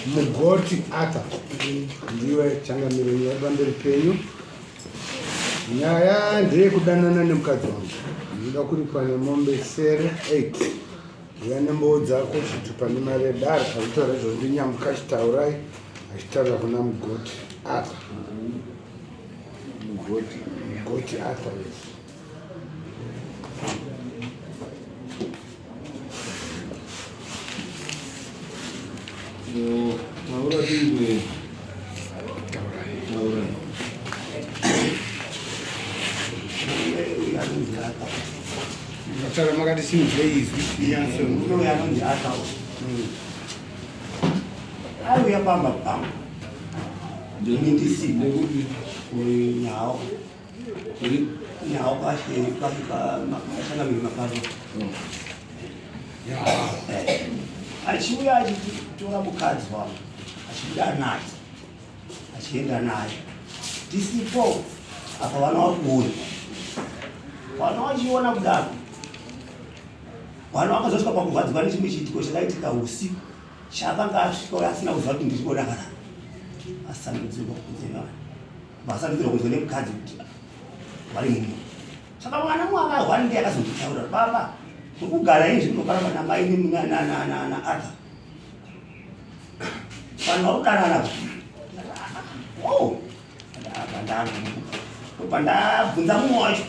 Mugoti Arthur ndiwe changamire nyaya pamberi penyu. Nyaya ndeyekudanana nemukadzi wangu. Ndinoda kuripwa nemombe sere 8. Uya nembowo dzako chitupa nemari yedare akutaura izvozvo ndinyamuka chitaurai achitaura kuna Mugoti Arthur. Mugoti Mugoti Arthur yes. Taura tinzwe. Taura. Taura makati simudzei izwi. Uyo anonzi Arthur. Aiuya pamba pangu. Ndini ndisipo. Kunyawo. Nyawo kwashe kwashangamiri maparo. Achiuya achitora mukadzi wangu achibuda naye achienda naye tisipo apa vana vakuona vana vachiona kudaro vana vakazosvika pakurwadziwa nechimwe chiitiko chakaitika usiku chaakanga asvika asina kuziva kuti ndiri kuona kana asandudzirwa kunze vana Vasandudzirwa kunzwa nemukadzi kuti vari mumwe. Saka mwana mumwe akarwara ndiye akazonditaura baba muri kugara izvi munogara pana mai naArthur vanhu vari kudanana ndobva ndabvunza mumwe wacho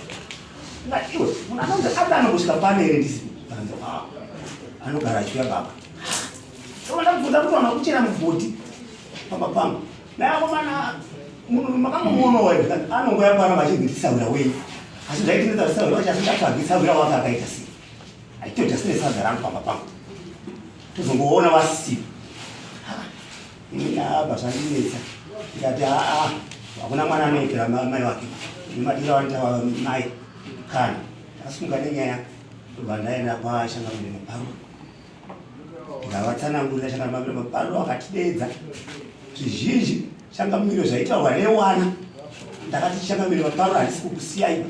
ndati iwe munhu anonzi Arthur anombosvika pano here ndisi anogara achiuya baba ndobva ndabvunza kuti vanhu vakuchera mugodhi pamba pangu Naye akomana munhu makangomuonawo here anongouya pano vachinzi ndisahwira wenyu asi zvaitinetsa sahwira wacho asi ndatsvagi sahwira wake akaita sei aitodya sine sadza rangu pamba pangu tozongoona vasisipo ini abva zvandinetsa ndikati aa hakuna mwana anoitira mai wake nemadiro avanoita mai kana ndakasunga nenyaya ndobva ndaenda kwashangamire maparo Ndikavatsanangurira changamire maparo akatideedza zvizhinji changamire zvaitaurwa newana ndakati changamire maparo handisi kukusiyai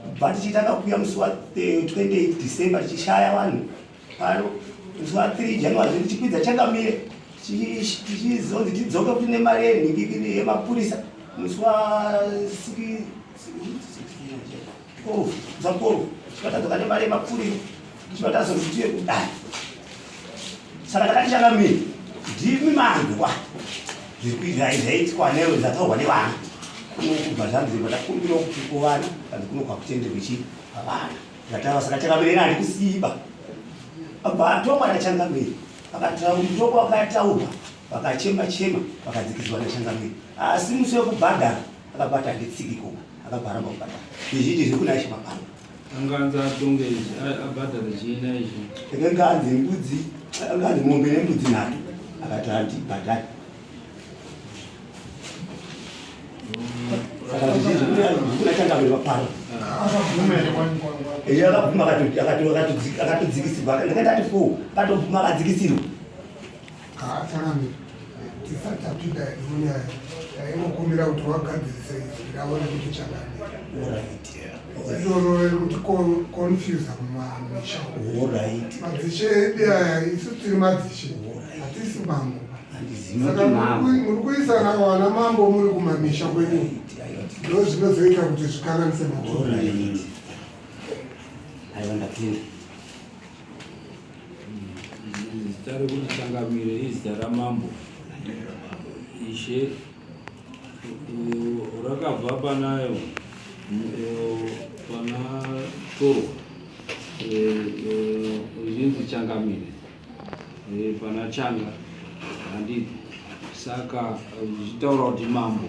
kubva tichitanga kuuya musi wa 28 December tichishaya vanhu pano musi wa 3 January tichikwidza changamire tichizonzi tidzoke kuti nemari yenhingikini yemapurisa musi wa 6 12 musi wa 12 tichikatadzoka nemari yemapurisa Tichivatazo kuti kudai. Saka ndakati changamire ndimi manzwa zvaiitwa newe zvataurwa nevana kubva zvanzi vatakumbira kuti kuvana kanzi kuno kwakutenderwe chii pavana zvataura saka changamire ina handikusiiba abva atongwa nachangamire akataura mutongo wakataurwa vakachema chema vakadzikidzwa nachangamire asi musi wekubhadhara akabata handitsiki koba akabva aramba kubhadhara zvizhinji zviri kuna ishe mapano Anganzi atonge ichi, abhadhare chii naichi? Akanga anzi mbudzi, akanga anzi mombe nembudzi nhatu, akati handibhadhari. Saka zvizhinji zvekuna changamire vaparo. Ehe akabvuma akatodzikisirwa, ndakati ati fo, akatobvuma akadzikisirwa. Changamire, tisati tapinda munyaya, taingokumbira kuti wagadzirise izwi ravo rekuti changamire. Iroro riri kuti confusa mumamisha. Madzishe edu aya isu tiri madzishe, hatisi mambo. Saka muri kuisana wana mambo muri kumamisha kwenyu, ndo zvinozoita kuti zvikanganise matunhu. Aiwa ndapinda. Zita rekuti Changamire izita ramambo Ishe rakabva panayo pana Torwa richinzi Changamire pana Changa handiti saka zvichitaura kuti mambo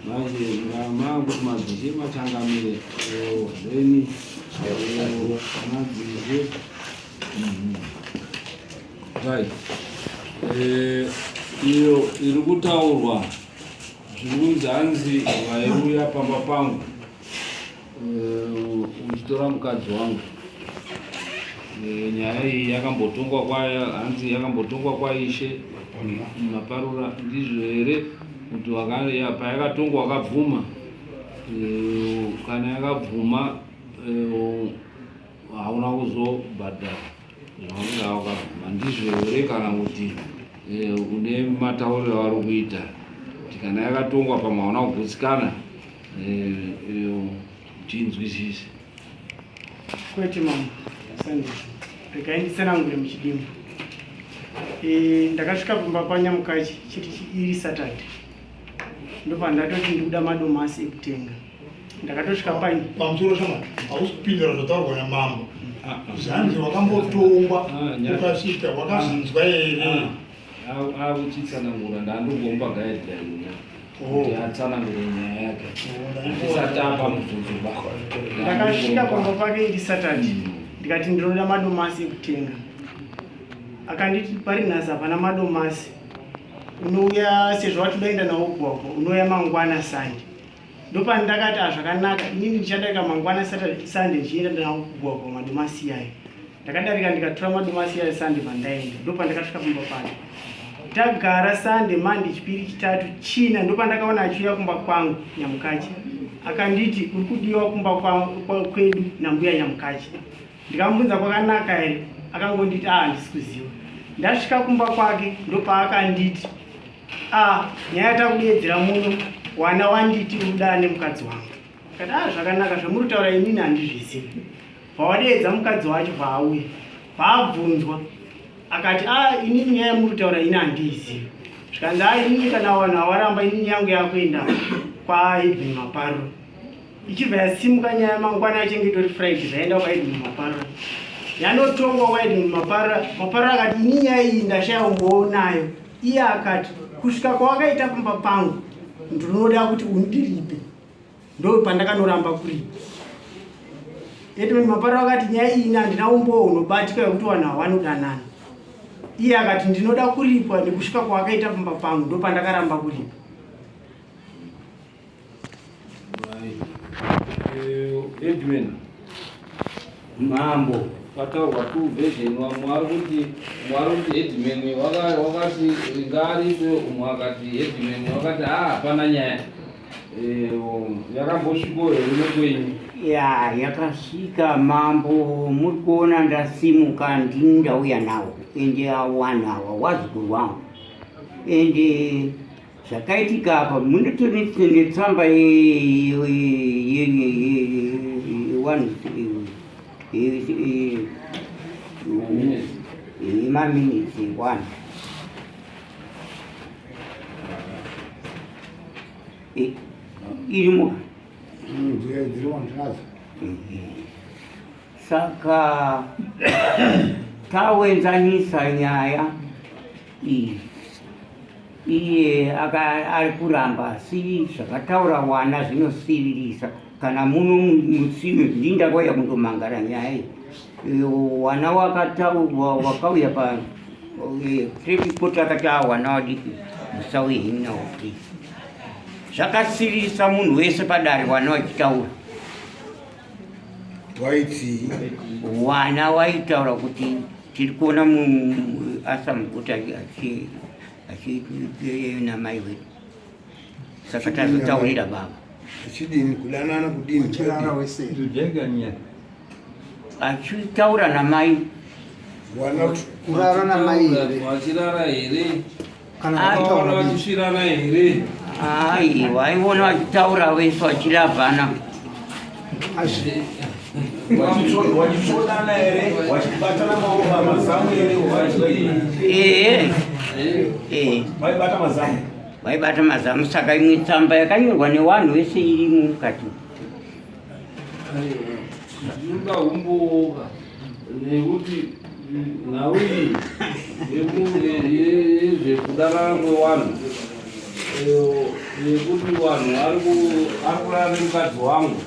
manje makuti madzishe machangamire then madzishe right iyo iri kutaurwa zviri kunzi hanzi vaiuya pamba pangu Eh, uchitora mukadzi wangu eh, nyaya iyi yakambotongwa kwaya hanzi yakambotongwa kwaishe maparura ndizvo here kuti payakatongwa wakabvuma eh, kana yakabvuma hauna kuzobhadhara. Zvaunenge wakabvuma ndizvo here kana kuti eh, une matauriro avari kuita kuti kana yakatongwa pamwe hauna kugutsikana eh, eh, tinzwisise. Kwete mambo, sandizvo. Regai nditsanangure muchidimbu. E, ndakasvika pamba paNyamukachi chiti iri Saturday. Ndopandatoti ndikuda madomasi ekutenga. Ndakatosvika paini. Pamusoro shama, hausi kupindura zvataurwa namambo. Zvanzi wakambotongwa ah, ukasvika wakazvinzwa here? Ah, akuchitsanangura ndandongomba guideline oh. kuti atsanangure nyaya yake tisati apa mubvunzo ba. Ndakasvika pamba pake iri Saturday ndikati ndinoda madomasi ekutenga. Akanditi pari nhasi hapana madomasi unouya sezvo wati udaenda nawo kugwagwa unouya mangwana Sunday. Ndopandakati ah zvakanaka inini ndichadarika mangwana Saturday Sunday ndichienda nawo kugwagwa madomasi iyayo. Ndakadarika ndikatora madomasi iyayo Sunday pandaenda ndopandakasvika pamba pake. Tagara Sunday, Monday, Chipiri, Chitatu, China ndopandakaona achiuya kumba kwangu Nyamukachi akanditi uri kudiwa kumba kwedu nambuya Nyamukachi. Ndikamubvunza kwakanaka here akangonditi ah handisi kuziva. Ndasvika kumba kwake ndopaakanditi ah nyaya yatakudeedzera muno wana wanditi uri kudana nemukadzi wangu. Ndikati ah zvakanaka zvamuri kutaura inini handizvizivi. Bvawadeedza mukadzi wacho bvaauya bvaabvunzwa akati ah inini nyaya yamuri kutaura ini handiizivi. Zvikanzi ah inini kana vanhu awaramba inini yangu yakuenda kwaEdwin Maparuro. Ichibva yasimuka nyaya mangwana achinge itori Friday zvaenda kwaEdwin Maparura. Yanotongwa kwaEdwin Maparura. Maparura akati ini nyaya iyi ndashaya umbowo nayo. Iye akati kusvika kwawakaita pamba pangu ndinoda kuti undiripe. Ndo pandakanoramba kuripa. Edwin Maparura akati nyaya iyi ini handina umbowo unobatika wekuti vanhu ava vanodanana. Iye akati ndinoda kuripwa nekusvika kwawakaita pamba pangu ndo pandakaramba kuripa. Edwin Mambo pataurwa two version vamwe vari kuti umwe ari kuti headman wakati ngaaripe umwe akati headman wakati haa hapana nyaya eh, yakambosvikawo here nekwenyu ya yakasvika mambo muri kuona ndasimuka ndini ndauya nawo ende awanhu awa wazukuru wangu ende Zvakaitika apa munotori netsamba yemaminitsi one irimo saka tawenzanisa nyaya iyi iye ari kuramba asi zvakataura wana zvinosiririsa kana muno mutsime ndini ndakauya kundomangara nyaya iyi wana wakataurwa wakauya pa trepikoti akati a wana wadiki musauye henyu nawo please zvakasiririsa munhu wese padare wana wachitaura Waiti wana waitaura kuti tiri kuona asa muguta namai wedu saka tazotaurira baba achidini kudanana kudini achitaura namai kurara namai vachirara here kana vachitaura vachisvirana here aiwa aiona vachitaura vese vachilavhana wachitsvodana here wachibatana maoko pamazamu here ehe ehe vaibata mazamu vaibata mazamu saka imwe tsamba yakanyorwa newanhu vese irimo mukati Zvinoda humbowoka nekuti nhau iyi yezvekudanana kwevanhu yekuti vanhu vari kurara nemukadzi wangu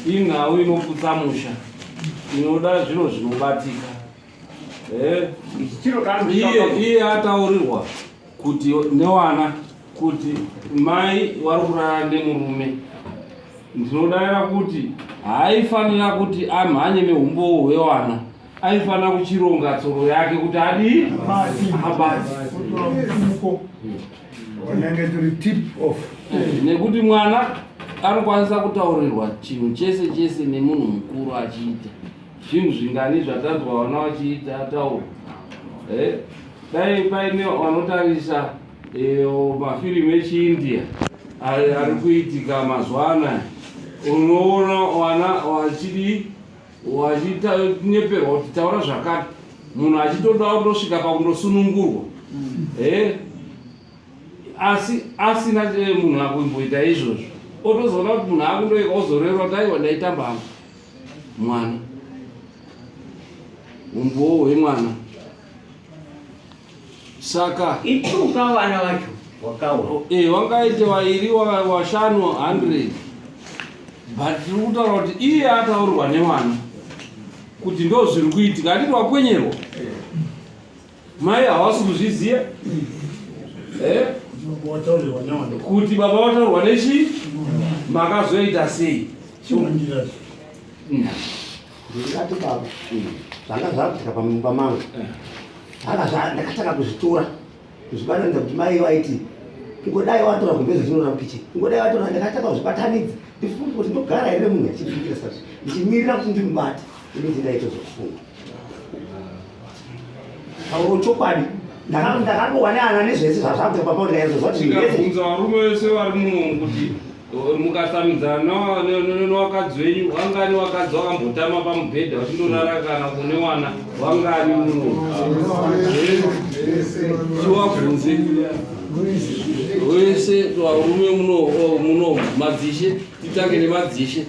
inhau inoputsa musha inoda zviro zvinobatika eh? iye ataurirwa kuti newana kuti mai vari kurara nemurume ndinodaira kuti haaifanira kuti amhanye neumbowo hwewana aifanira kuchironga tsoro yake kuti adii abati Wanenge turi tip off. Nekuti mwana anokwanisa kutaurirwa chinhu chese chese nemunhu mukuru achiita. Zvinhu zvingani zvatanzwa vana vachiita taura? Eh? Dai paine vanotarisa eh, mafirimu echiIndia ari kuitika mazuva anaya, unoona vana vachidii wachinyeperwa kuti taura zvakati munhu achitoda kutosvika pakundosunungurwa mm. eh? Asi asina munhu akumboita izvozvo otozoona kuti munhu akundoika ozorerwa kuti aiwa ndaitamba hangu mwana umbowo hwemwana saka ituka vana vacho wakawa e wangaite wairi washanu 100 but tiri kutaura kuti iye ataurirwa nemwana kuti ndo zviri kuitika handiti wakwenyerwa mai havasi kuzviziva eh? Kuti baba vataurwa nechi makazoita sei? Ndingati baba zvanga zvakuitika pamumba mangu zvanga ndakatanga kuzvitora kuzvibatanidza kuti mai vaiti ingodai watora gumbeze chinorara mukicheni ingodai watora ndakatanga kuzvibatanidza ndifunge kuti ndogara here munhu achibikira sazvo ndichimirira kuti ndimubate inoti ndaitozofunga tauro chokwadi ndakarohwa neana nezvese zvazvakuita papa ndikaizozwa kuti ndikabvunza varume vese vari muno kuti mukasamidzana newakadzi wenyu wangani wakadzi wakambotama pamubhedha vachindorara kana kune wana wangani muno chiwabvunze wese varume muno madzishe titange nemadzishe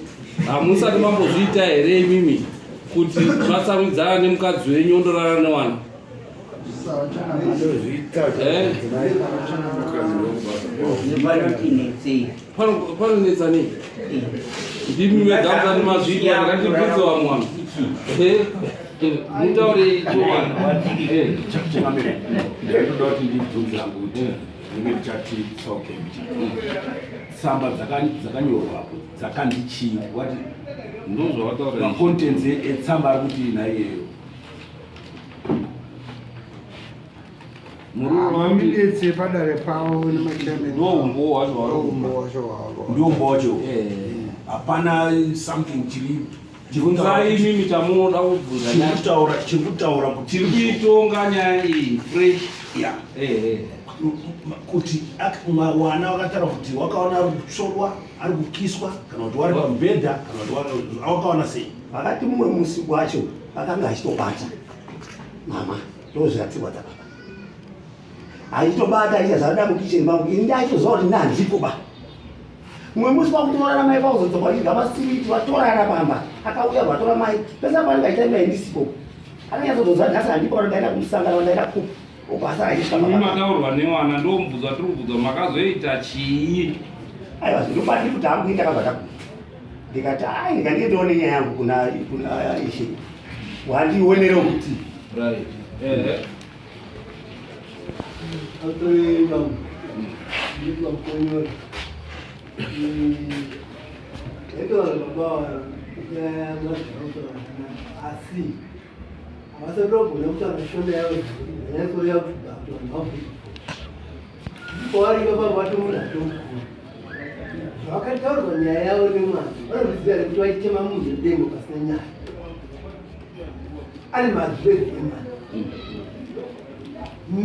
hamusati mambozviita here imimi kuti matsamwidzana nemukadzi wenyu ondorara newana? Eh? Panonetsa nei? Ndimi mega musati mazviita ndakatibvunze vamwe vanhu. Eh? Mutaure chokwadi. Eh. Ndaitoda kuti ndibvunze hangu kuti ndinge ndichati tsauke tsamba dzakanyorwa apo dzakanzi chii wati ndozvawataura macontents etsamba ari kuti naiyeyo Minutes padare pavo nemachairman. Ndoumbo wacho waumbo wacho wavo. Ndoumbo wacho. Hapana something chiri Bvunzai imimi chamunoda kubvunza. Chiri kutaura chiri kutaura kuti tiri kuitonga nyaya iyi fresh. Yeah. Kuti wana wakataura kuti wakaona ari kutsvorwa, ari kukiswa kana kuti wari pamubhedha kana kuti wakaona sei? Vakati mumwe musi wacho akanga achitobata mama ndozvatirwa dzababa achitobata achiita zvaada mukicheni mangu ini ndachoziva kuti ndandipo ba mumwe musi kwakutorana mai kwakuzodzoka vachidya masiriti vatorana pamba akauya vatora mai pese panenge achiita mai ndisipo anonyatsozoziva nhasi handipo kana ndaenda kumusangano ndaenda kupi obva asara achisvika Imi mataurwa newana ndomubvunza tiri kubvunza makazoita chii? Aiwa zvinobati kuti hangu ini ndakabva ndakura ndikati ai ndikandiendewo nenyaya yangu kuna kuna ishe wandionerewo kuti Right. Ehe. Asi havasati vagona kutaura shona yavo nyanyasouya kuti vanhu vabvunze kwavari baba vati munhu atomukuru zvakataurwa nyaya yavo nemwana vanozviziva nekuti vaitema munhu nedemo pasina nyaya ari mazwi emwana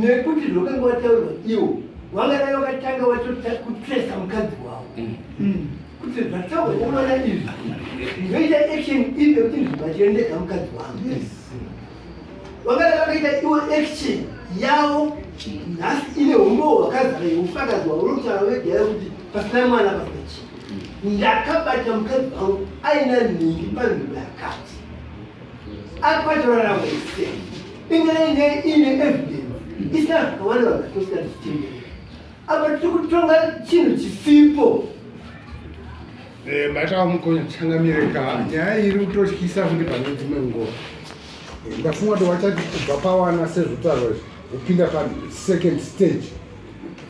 nekuti zvakanga wataurwa iwo vangadai vakatanga vatokutresa mukadzi wavo kuti zvataurwa nemwana izvi ndoita action ipi yekuti ndizvibatire ndega mukadzi wangu vangadai vakaita iwo action yavo nhasi ine umbowo hwakazara yeufakazi hwauri kutaura wega yekuti pasina mwana pasina chii ndakabata mukadzi wangu aina nhingi panzvimbo yakati akwatorarama ise ingadai nyaya ine evidence isina zvakawanda vangatosika tichitenderera apa tiri kutonga chinhu chisipo. Maita vamukonya changamire ka nyaya iri kutotyisa futi pane dzimwe nguva. Ndafunga kuti wachati kubva pawana sezvotaurwa izvi kupinda pasecond stage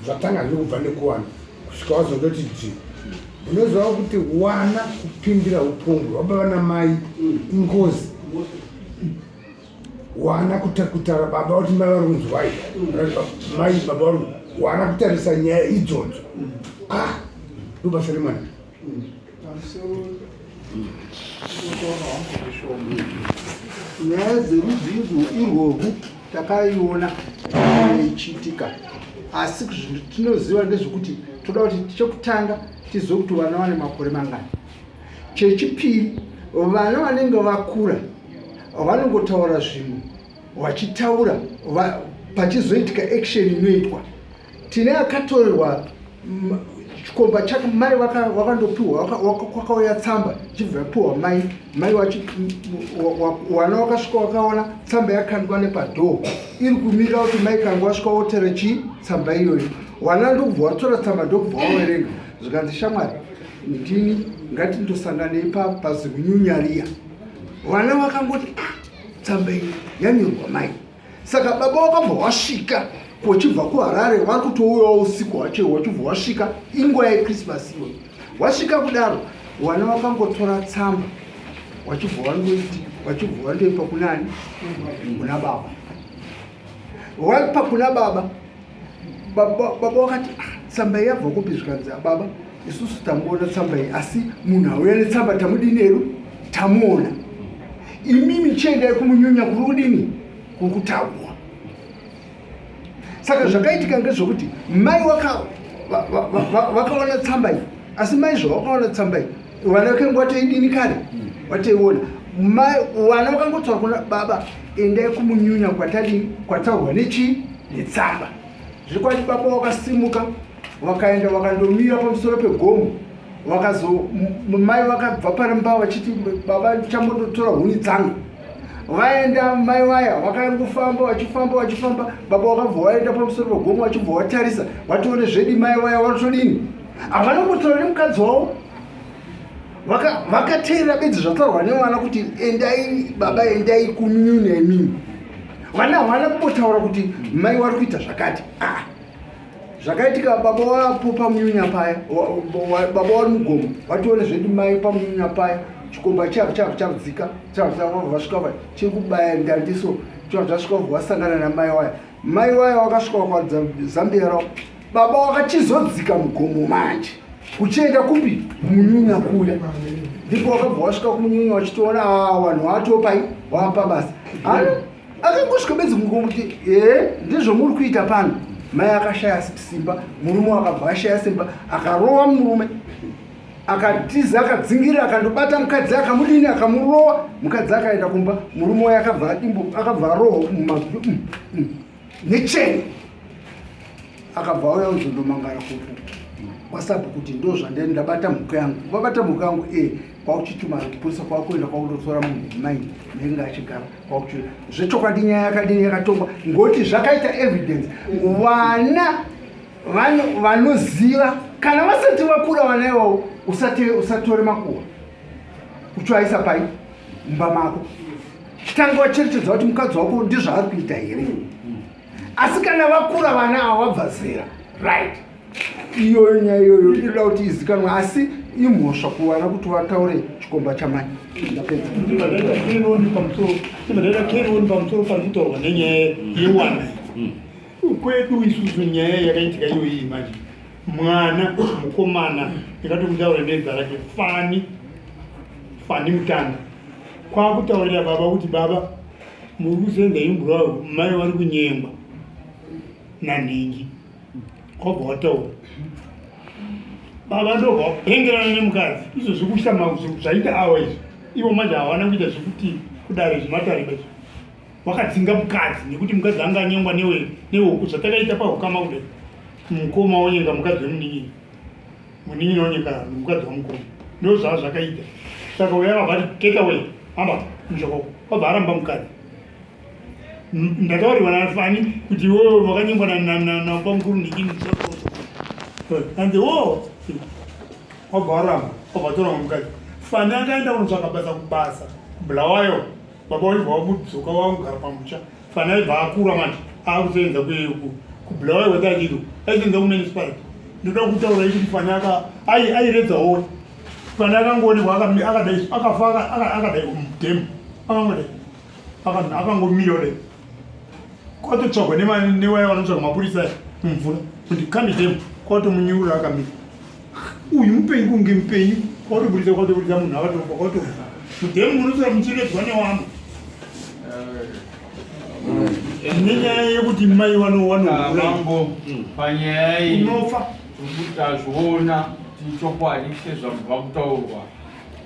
zvatanga zve kubva nekuwana kusvika wazondoti ji unoziva kuti wana kupindira upombwe hwababa namai ingozi wana kutaura baba kuti mai vari kunzwai mai baba vari wana kutarisa nyaya idzodzo ah ndobasa remwana. Pamusoro Nyaya dzerudzi irworwu takaiona ichiitika, asi tinoziva ndezvekuti toda kuti chekutanga tizive kuti vana vane makore mangani. Chechipiri, vana vanenge vakura vanongotaura zvimwe vachitaura pachizoitika action inoitwa. Tine akatorerwa chikomba chake, mai vakandopiwa, kwakauya tsamba ichibva yapiwa mai, mai wana wakasvika wakaona tsamba yakandwa nepadhoo iri kumirira kuti mai kange wasvika wotere chii tsamba iyoyo. Wana ndokubva watora tsamba ndokubva wawerenga, zvikanzi shamwari ndini ngatindosanganei pazimunyunyariya. Vana vakangoti ah, tsamba iyi yanyorwa mai. Saka baba wakabva wasvika kochibva kuHarare, vari kutouyawo usiku hwacho wachibva wasvika inguva yechristmas iyoyo. Wasvika kudaro vana vakangotora tsamba wachibva wandoiti wachibva wandoipa kunani? Kuna baba. Waipa kuna baba, baba wakati ah, tsamba iyi yabva kupi? Zvikanzi baba isusu tangoona tsamba iyi, asi munhu auya netsamba tamudini hedu tamuona, imimi chiendai kumunyunya kuri kudini kuri kutaurwa. Saka zvakaitika ngezvekuti mai vakaona tsamba iyi, asi mai zvavakaona tsamba iyi vana vakange watoidini kare watoiona. Mai vana vakangotaura kuna baba, endai kumunyunya kwatadini kwataurwa nechii netsamba. Zvekwadi baba wakasimuka wakaenda wakandomira pamusoro pegomo, wakazo mai vakabva paramba vachiti baba ndichambototora huni dzangu. Vaenda mai vaya vakangofamba vachifamba vachifamba, baba wakabva waenda pamusoro pegomo vachibva watarisa watoone zvedi mai vaya varotodini, havana kumbotaura nemukadzi wavo, vakateerera bedzi zvataurwa nevana kuti endai baba endai kunyunya imimi. Vana havana kumbotaura kuti mai vari kuita zvakati. Ah, zvakaitika baba wapo pamunyunya paya, baba wari mugomo watione zvedu mai pamunyunya paya, chikomba chavo chavo chadzika chavo vasvika va chiri kubaya ndandiso chavo chasvika wasangana namai waya, mai waya wakasvika wakaridza zambia ravo, baba wakachizodzika mugomo manje kuchienda kupi munyunya kuya, ndipo wakabva wasvika kumunyunya wachitoona ah, vanhu watopai wapa basa. Akangosvika bedzi kuti ee ndizvo muri kuita pano. Mai akashaya simba, murume akabva ashaya simba, akarova murume akatiza, akadzingirira, akandobata mukadzi akamudini akamurova. Mukadzi akaenda kumba, murume waye akabva adimbo, akabva arohwa mumabvi necheni, akabva auya kuzondomangara kuku kwasabu kuti ndo zvandeni ndabata mhuka yangu, vabata mhuka yangu e kwakuchituma mapurisa kwakuenda kwakundotora munhu mai nenge achigara kwakuchi zvechokwadi nyaya yakadini yakatongwa ngoti zvakaita evidence. Vana vanoziva kana vasati vakura vana ivavo, usatore makuhwa uchivaisa pai mumba mako, chitanga wacherechedza kuti mukadzi wako ndizvaari kuita here. Asi kana vakura vana ava vabva zera, right, iyoyo nyaya iyoyo inoda kuti izikanwe, asi imhosva kuvana kuti vataure chikomba chamai. Ndapedza. Pamusoro pamusoro pari kutaurwa nenyaya yewana kwedu isusu, nyaya yakaitika iyoyi manje mwana mukomana ndikatomutaura nezita rake Fani, Fani Mutanda, kwakutaurira baba kuti baba muri kusenza imbwa, mai vari kunyengwa nanhingi. Kwabva wataura baba ndobva wapengerana nemukadzi. Izvo zvekuita zvaita awa izvi, ivo manje havana kuita zvekuti kudare zvematare izvo, wakadzinga mukadzi nekuti mukadzi anga anyengwa neweku zvatakaita pahukama kudai, mukoma wonyenga mukadzi wemunin'ina, munin'ina wonyenga mukadzi wamukoma, ndo zvaa zvakaita. Saka uyo akabva ati get away, hamba mushokoko, wabva aramba mukadzi. Ndakaurirwa naFani kuti iwewe wakanyengwa nabamukuru ndikini, anzi o wabva waramba, wabva atora mukadzi. Fani akaenda kunotsvaka basa kubasa kuBulawayo, baba waibva wamudzoka wamugara pamusha. Fani aibva akura manje akusenza kuBulawayo kwataachiro aisenza kumanisipality. Ndoda kutaura kuti Fani airedza hove. Fani akangoonekwa akadai akafa akadai mudhemu akangodai akangomira kudai, kwatotsvagwa newaya vanotsvaga mapurisa mumvura kuti kande dhemu, kwatomunyurura akamira uyu mupenyu kunge mupenyu, kwatoburitsa kwatoburitsa munhu akatofa, kwatofa mudhemu munoswera muchiredzwa newamwe. Nenyaya yekuti mai wanowanambo panyaya iyi unofa. Tazviona kuti chokwadi sezvabva kutaurwa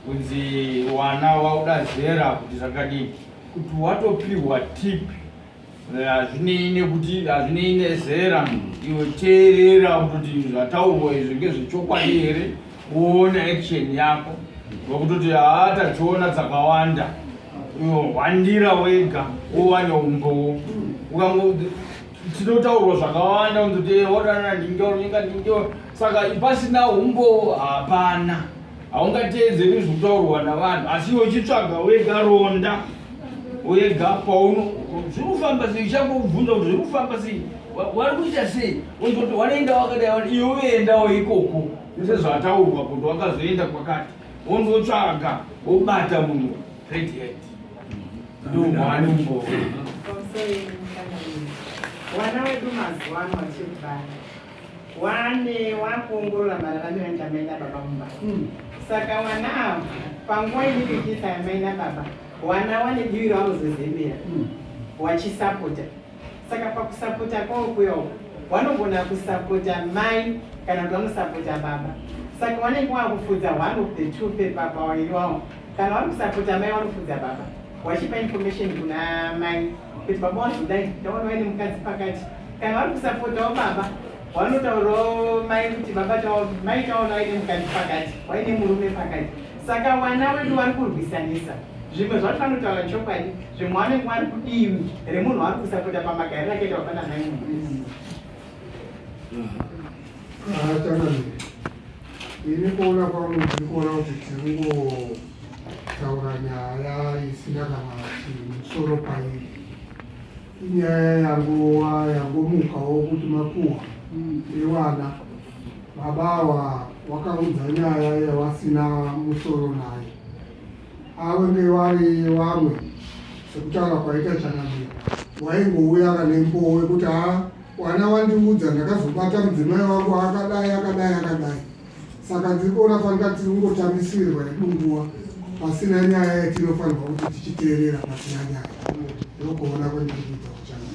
kunzi wana wauda zera kuti zvakadii kuti watopihwa tip hazvinei nekuti hazvinei nezera iwe teerera kutoti zvataurwa izvi ngezvechokwadi here woona action yako wekutoti haa tachiona dzakawanda iwe hwandira wega wowane umbowo ukango tinotaurwa zvakawanda unzoti eh, wadanana ndinge unyika ndinge saka pasina umbowo hapana haungateedzeri zvekutaurwa navanhu asi iwe uchitsvaga wega ronda wega pauno zviri kufamba sei uchangobvunza kuti zviri kufamba sei wari kuita sei unzoti wanoenda wakadai iwe uendawo ikoko sezvataurwa kuti wakazoenda kwakati wondotsvaga wobata munhu red hand ndohwani umbowo wana wedu mazuva ano vachiri kubara wane wakuongorora mararamiro anoita mai nababa mumba hmm. saka wana ava panguva inenge ichiisa yamai nababa wana wane divi ravanozozembera hmm. wachisapota saka pakusapota kwavo kuya uku wanogona kusapota mai kana kuti vanosapota baba saka wanenge wakufudza one of the two pepa pawaviri wavo kana vari kusapota mai vanofudza baba wachipa information kuna mai kuti baba wazodai ndaona vaine mukadzi pakati kana vari kusapotawo baba wanotaurawo mai kuti baba mai taona vaine mukadzi pakati waine murume pakati saka wana wedu vari kurwisanisa zvimwe zvacho vanotaura chokwadi zvimwe vanenge vari kudivi remunhu waari kusapota pamagariro akaita baba namai munhu Changamire, ini kuona kwangu ndiri kuona kuti tiri kungotaura nyaya isina kana chimusoro pairi. Inyaya yangowa yangomukawo kuti makuhwa ewana baba awa wakaudza nyaya yawasina musoro nayo. Avo wari wamwe sekutaura kwaita Changamire waingouya kane mbowe kuti haa Wana wandiudza ndakazobata mudzimai wangu akadai akadai akadai saka ndiri kuona fanika tiri kungotambisirwa yedu nguva pasina nyaya yatinofanirwa kuti tichiteerera pasina nyaya ndokuona kwendiri kuita kuchana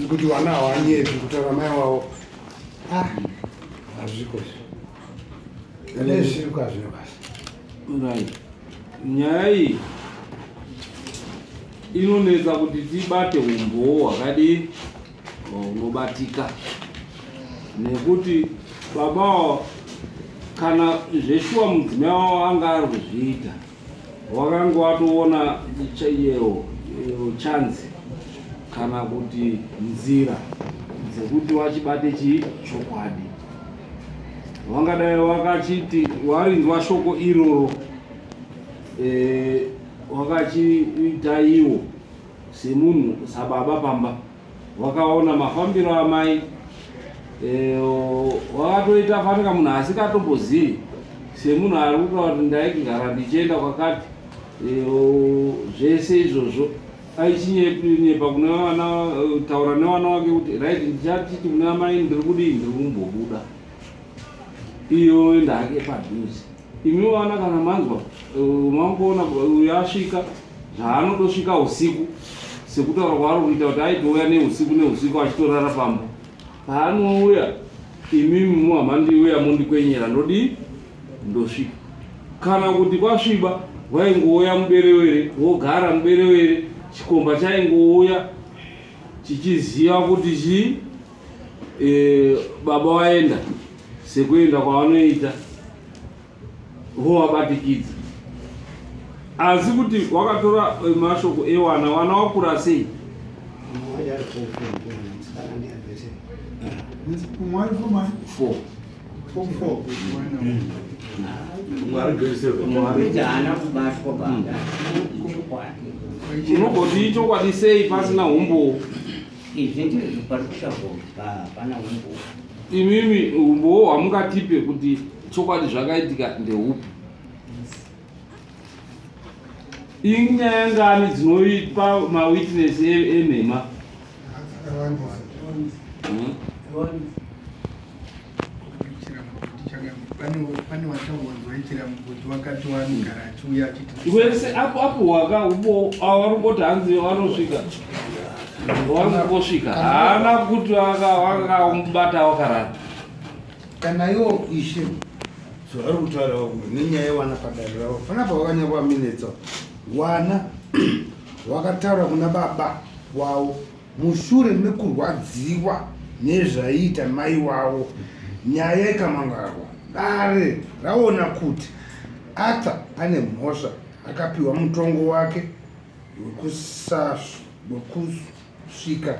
kuti vana hawanyepi kutaura mai wavo ah, hazviko izvi nezviri kwazvino basi right nyaya iyi inonetsa kuti tibate umbowo hwakadii hunobatika nekuti baba ava kana zveshuwa mudzimai wavo anga ari kuzviita wakanga watoona iyewo chanzi kana kuti nzira dzekuti wachibate chii chokwadi wangadai wakachiti warinzwa shoko iroro e, wakachiita iwo semunhu sababa pamba wakaona mafambiro amai e, wakatoita fanika munhu asikatombozivi semunhu ari kutaura kuti ndaigara ndichienda kwakati e, zvese izvozvo aichinyepa kune vana eh, taura nevana wake kuti right ndichatiti kune amai ndiri kudii ndiri kumbobuda iyo enda hake padhuze imi vana kana manzwa eh, mangoona uyo asvika zvaanotosvika usiku sekutaura kwaari kuita kuti aitouya neusiku neusiku achitorara pamba paanouya imimi muhamandiuya mondikwenyera ndodii ndosvika kana kuti kwasviba waingouya muberewere wogara muberewere chikomba chaingouya chichiziva kuti chii e, baba waenda sekuenda kwavanoita vovabatikidza asi kuti wakatora eh, mashoko ewana wana wakura sei Four. Unogoti ichokwadi sei pasina humbowo? Izvi ndizvo pari kutaurwa hapana humbowo. Imimi humbowo hwamungatipe kuti chokwadi zvakaitika ndeupi? Inyaya ngani dzinoipa mawitness enhema? Pane wataurwa waichera mugodhi wakati wanogara achiuya achiti wese apo apo waka ubo awarikoti hanzi wanosvika warikungosvika haana kuti wakamubata wakarara. Kana iwo ishe zvavari kutaura nenyaya yewana padare ravo panapa wakanyangwa minetsa wana wakataura kuna baba wavo Mushure mekurwadziwa nezvaiita mai wavo, nyaya ikamangarwa, dare raona kuti Arthur ane mhosva akapiwa mutongo wake wekusvika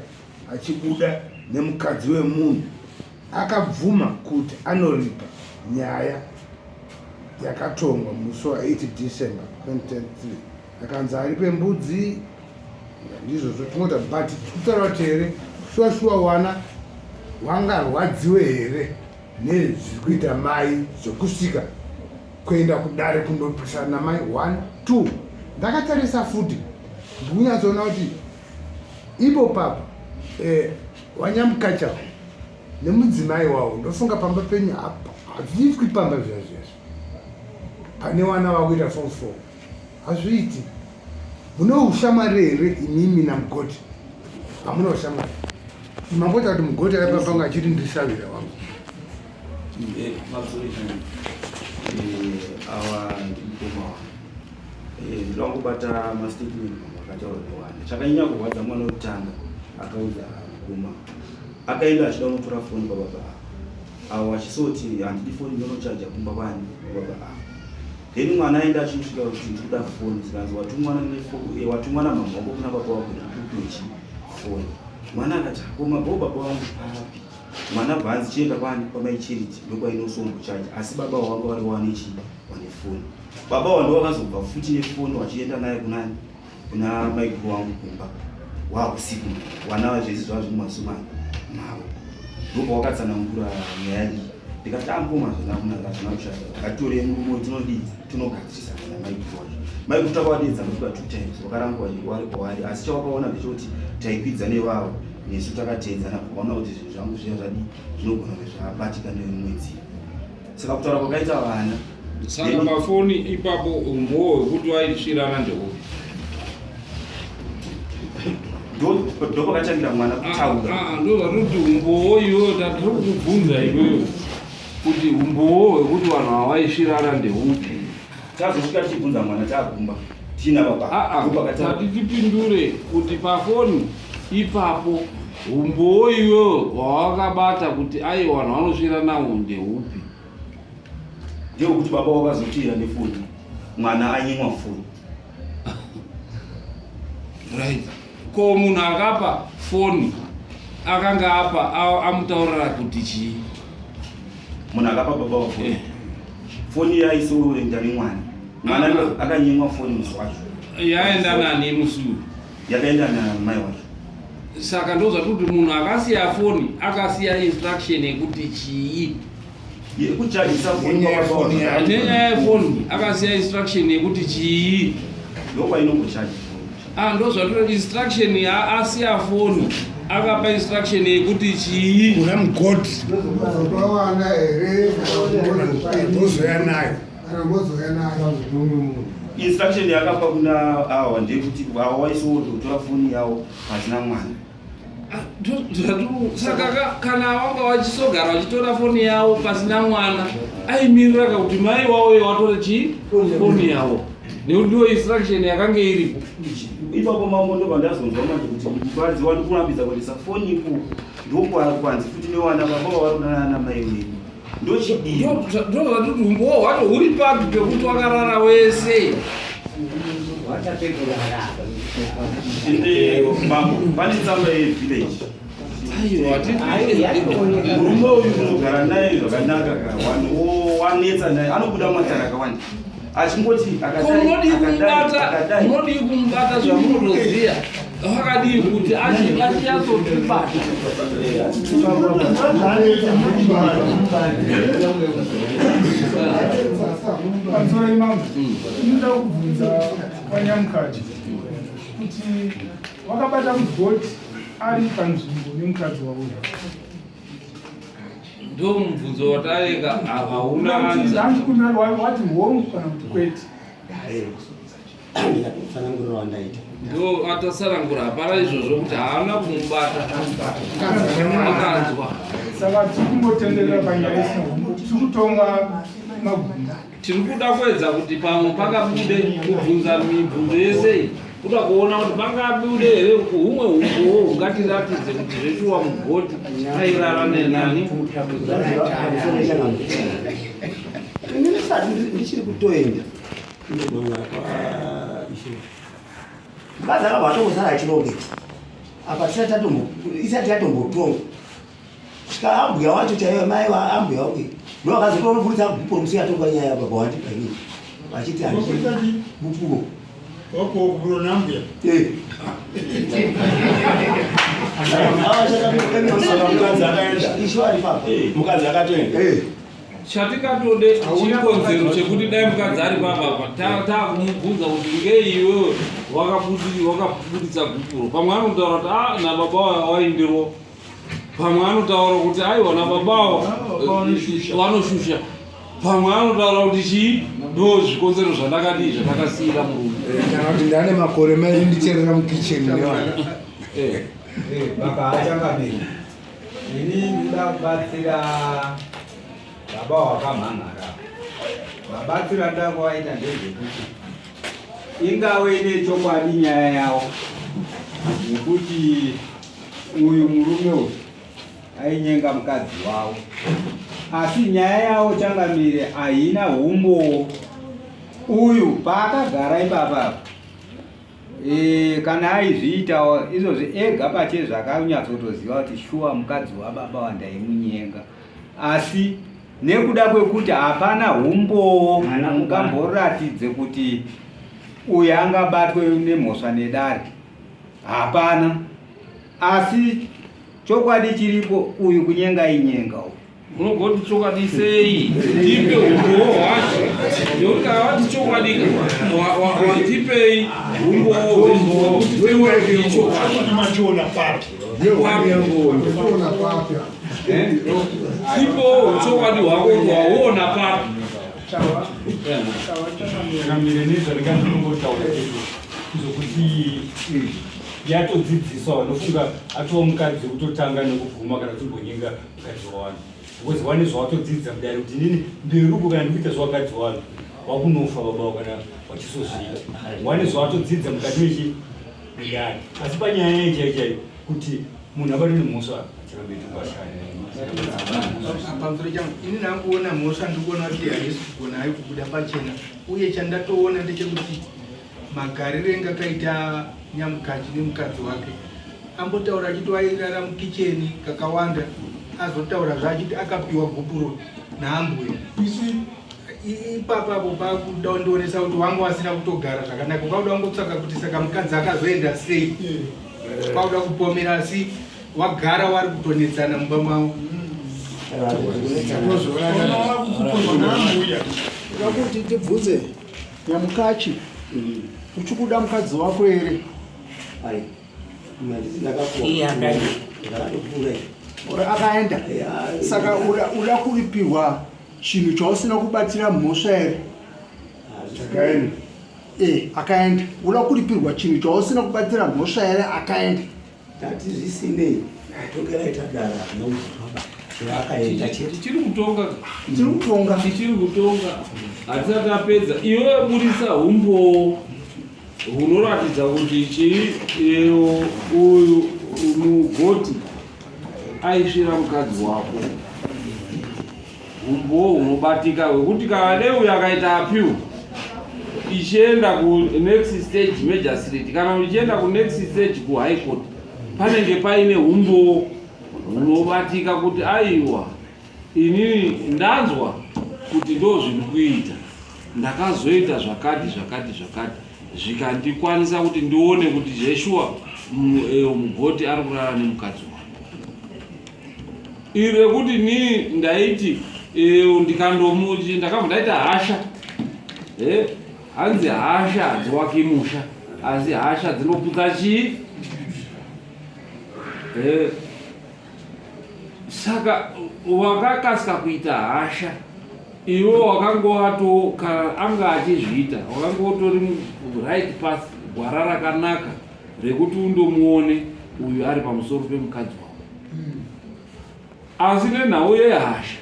achibuda nemukadzi wemunhu. Akabvuma kuti anoripa nyaya yakatongwa musi wa 8 December 2023 akanzi aripe mbudzi ndizvozvo tingoita but tikutaura kuti here shuwa shuwa wana wangarwadziwe here nezviri kuita mai zvekusvika kuenda kudare kundopikisana namai one two ndakatarisa futi ndikunyatsoona kuti ipo papa eh, wanyamukacha nemudzimai wavo ndofunga pamba penyu apa hazviitwi pamba zviya zviya pane wana vakuita form four Hazviiti. Mune ushamwari here imimi naMugoti? Hamuna ushamwari. Mamboita kuti Mugoti aipa panga achiti ndisavira wangu. Eh, eh, awa ndimukoma wangu. Eh, ndinoda kungobata mastatement mamwe akataura newanda. Chakanyanya kurwadza mwana wekutanga akaudza mukoma. Akaenda achida kunotora foni kwababa ava. Awo achisoti handidi foni ndinonochaja kumba kwani kwababa ava. Then mwana aenda achinosvika kuti ndikuda foni zikanzi watumwa eh, watumwa namama wako kuna baba wako kuti upiwe chi foni. Mwana akati ko mabho baba wangu papi? Mwana bva anzi chienda kwani kwamai Charity ndokwainosombochaja asi baba wanga vari wane chi wane foni. Baba wando wakazobva futi nefoni wachienda naye kunani kuna maiguru wangu kumba waakusiku wana zvese zvava zviri mumasumani mavo ndobva wakatsanangura nyaya iyi ndikati amukoma ah, zvina kunaka zvina kushata ngatitore murume tinodii tinogadzirisa na maiguru wacho maiguru takavadeedza kusvika two times wakarangwa wari kwavari asi chawakaona ndechekuti taikwidza nevavo nesu takateedzana vakaona kuti zvinhu zvangu zviya zvadii zvinogona kunge zvabatika nemwedzi saka kutaura kwakaita vana saka pafoni ipapo umbowo hwekuti waisvirana ndeupi ndopakatangira mwana kutaura ah, ah, ndozvatoti umbowo iwewe tatiri kukubvunza iwewe kuti umbowo hwekuti vanhu havaisvirana ndeupi tazosvika tichibvunza mwana takumba tiina baba ah, tati tipindure kuti pafoni ipapo umbowo iwewe hwawakabata kuti aiwa vanhu vanosvirana ndeupi ndewekuti baba wakazoteera nefoni mwana anyimwa foni right ko munhu akapa foni akanga apa amutaurira kuti chii munhu akapa baba wafoni eh. foni yaisoenda nemwana mwana ah. akanyimwa foni musi wacho yaenda nani musi uyu yakaenda namai wacho saka ndozvati kuti munhu akasiya foni akasiya instruction yekuti chii yekuchajisa foni nenyaya yefoni akasiya instruction yekuti chii ndokwainongochaji ah ndozvatino instruction asiya foni akapa instruction yekuti chii kuna mugoti wawana here mozoya nayo mozoya nayo instruction yakapa kuna awa ndeyekuti awa waisowototora foni yawo pasina mwana Saka kana wanga wachisogara vachitora foni yavo pasina mwana aimirira ka kuti mai wauye watore chii foni yavo nekuti ndiyo instruction yakanga iripo ipapo mambo ndobva ndazonzwa manje kuti mukadzi wani kurambidza kuendesa foni iko ndokwanzi futi newana baba wavari kudanana namai wenyu ndochidii ndozvatuti umbowo hwacho huri papi pekuti wakarara wese ende mambo pane tsamba yevillage murume uyu unogara naye zvakanaka ka wanhu wanetsa naye anobuda matara akawanda achingoti munodii kumubata zvamunotoziva wakadii kuti achinyatsotibata Pamusoro imambo, inoda kubvunza kwanyamukadzi kuti wakabata mugoti ari panzvimbo nemukadzi wavo. Ndo mubvunzo wataeka hauna answer. Wati hongu kana kuti kwete. Ndikatsanangurira wandaita. Ndo atatsanangura hapana izvozvo kuti haana kumubata. Akanzwa. Saka tiri kungotenderera panyaya isina humbo. Tiri kutonga magumbo. Tiri kuda kuedza kuti pamwe pangabude kubvunza mibvunzo yese iyi kuda kuona kuti pangabude here humwe humbowo hungatiratidze kuti zveshuwa mugoti airara nenani. Ini ndisati ndichiri kutoenda ndogona kwaishe. Mukadzi akabva atongosara achirongedza apa tisati tatombo isati yatombotongwa kusvika ambuya wacho chaiyo mai vaambuya wangu ndo vakazotonoburitsa gupuro musi yatongwa nyaya baba wandipa inini vachiti handii gupuro Wapiwa gupuro naambuya? Eh. Mukadzi akatoenda. Chatingatode chikonzero chekuti dai mukadzi ari papa apa takumubvunza kuti ngei iwewe wakabuditsa gupuro. Pamwe anotaura kuti ah nababa waindirwa. Pamwe anotaura kuti aiwa nababa vanoshusha. Pamwe anotaura kuti chii ndo zvikonzero zvandakadii zvandakasiira murume. Kana kuti ndane makore mairi ndicherera mukicheni nevana. Baba achangamire. Ini ndinoda kubatsira baba wakamhan'ara. Mabatsiro andinoda kuvaita ndezvekuti ingave ine chokwadi nyaya yavo nekuti uyu murume uyu ainyenga mukadzi wavo, asi nyaya yavo changamire haina humbowo. Uyu paakagara ipapa E, kana aizviitawo izvozvi ega pache zvakanyatsotoziva kuti shuwa mukadzi wababa wandaimunyenga asi nekuda kwekuti hapana humbowo ungamboratidze kuti uyu angabatwe nemhosva nedare hapana asi chokwadi chiripo uyu kunyenga inyenga uyu Unogoti chokwadi sei? Tipe humbowo hwacho. Nekuti kana vati chokwadi watipei humbowo hwekuti tione kuti ichokwadi. Machiona papi? Tipewo chokwadi hwako kuti wauona papi. Kamire nezvandingandinombotaura zvokuti yatodzidziswa vanofunga atova mukadzi wekutotanga nekubvuma kana kuchimbonyenga mukadzi wavanhu because wane zvawatodzidza mudare kuti inini mberi uko kana ndikuita zvewakadzi wavanhu wakunofa baba kana wachisozviita wane zvawatodzidza mukati mechi mudare asi panyaya yai chai chaiyo kuti munhu abatwe nemhosva pamusoro changu ini ndanguona mhosva ndikuona kuti haisi kugona hayo kubuda pachena uye chandatoona ndechekuti magariro enga kaita nyamukachi nemukadzi wake ambotaura achiti wairara mukicheni kakawanda azotaura zvaachiti akapiwa gupuro naambuya ipapapo pakuda kundionesa kuti wanga wasina kutogara zvakanaka ukakuda kungotsvaka kuti saka mukadzi akazoenda sei kwakuda kupomera asi wagara wari kutonetsana mumba mavo kuti tibvunze Nyamukachi, uchikuda mukadzi wako here? Ora akaenda. Saka uda kuripirwa chinhu chausina kubatira mhosva here? Akaenda. Eh, akaenda. Uda kuripirwa chinhu chausina kubatira mhosva here? Akaenda. Tati zvisinei, tokera itadara hazvina kuzofamba. Chero akaenda chete. Tichiri kutonga. Tiri kutonga. Tichiri kutonga. Hatisati tapedza. Iwe budisa humbowo hunoratidza kuti chii uyu mugoti aisvira mukadzi wako. Humbowo hunobatika hwekuti kana dei uyu akaita appeal ichienda kunext stage magistrate kana uchienda kunext stage kuhigh court panenge paine humbowo hunobatika kuti aiwa inini ndanzwa kuti ndo zviri kuita ndakazoita zvakati zvakati zvakati zvikandikwanisa kuti ndione kuti zveshuwa mugoti ari kurara nemukadzi wangu iri rekuti ni ndaiti ndikandomuchi ndakabva ndaita hasha hanzi hasha hadziwaki musha asi hasha dzinoputsa chii. Saka wakakasika kuita hasha iwe wakangovato kana anga achizviita wakanga utori right path, gwara rakanaka rekuti undomuone uyu ari pamusoro pemukadzi wako. Asi nenhau yehasha,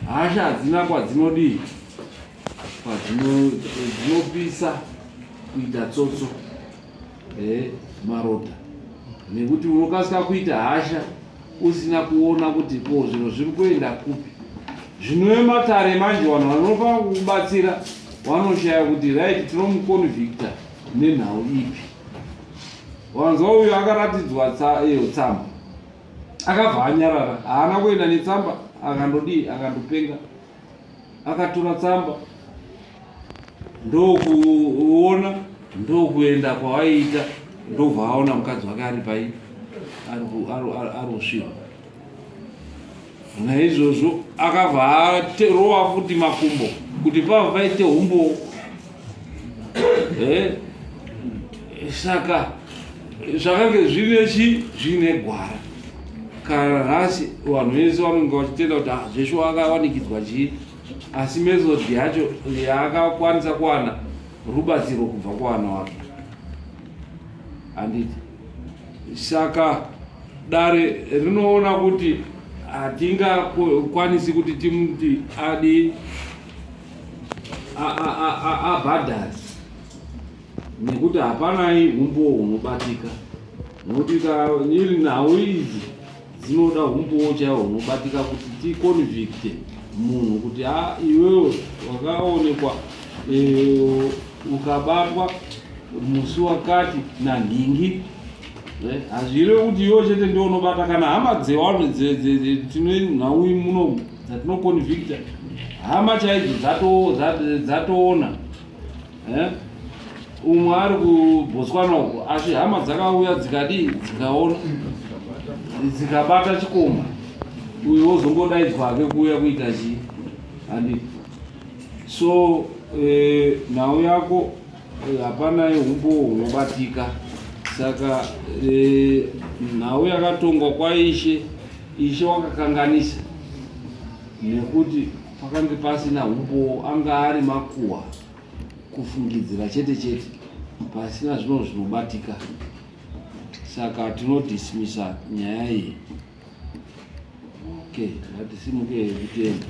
hasha hadzina kwadzinodii, kwadzinopisa kuita tsotso marota, nekuti unokasika kuita hasha usina kuona kuti ko zvinhu zviri kuenda kupi. Zvinove matare manje, vanhu vanofanira kukubatsira vanoshaya kuti right, tinomuconvicta nenhau ipi. Wanzwa uyu akaratidzwa iyo tsamba, akabva anyarara, haana kuenda netsamba, akandodii, akandopenga. Akatora tsamba ndokuona, ndokuenda kwawaiita, ndobva aona mukadzi wake ari pai, ari kusvirwa. Naizvozvo akabva arowa futi makumbo kuti pava paite umbowo. Saka zvakange zvine chi zvine gwara. Kana nhasi vanhu vese vanonge vachitenda kuti ah, zveshuwa akawanikidzwa chii, asi method yacho yaakakwanisa kuwana rubatsiro kubva kuwana wake handiti. Saka dare rinoona kuti hatingakwanisi kuti timuti adi abhadhare nekuti hapanai umbowo hunobatika, nekuti iri nhau idzi dzinoda umbowo chaiwo hunobatika kuti ticonvicte munhu kuti a iwewe wakaonekwa ukabatwa musi wakati nanhingi. Hazvirevi kuti iwe chete ndiwo unobata, kana hama dzevanhu tine nhau munomu dzatinoconvicta, hama chaidzo dzatoona. Umwe ari kuBotswana uko, asi hama dzakauya dzikadii, dzikaona, dzikabata chikomba uyu, wozongodaidzwa hake kuuya kuita chii, handiti? So nhau yako hapana umbowo hunobatika. Saka nhau yakatongwa kwaishe, ishe wakakanganisa nekuti pakange pasina umbowo, anga ari makuhwa, kufungidzira chete chete, pasina zvino zvinobatika. Saka tinodismisa nyaya iyi. Okay, ngatisimuke kutenda.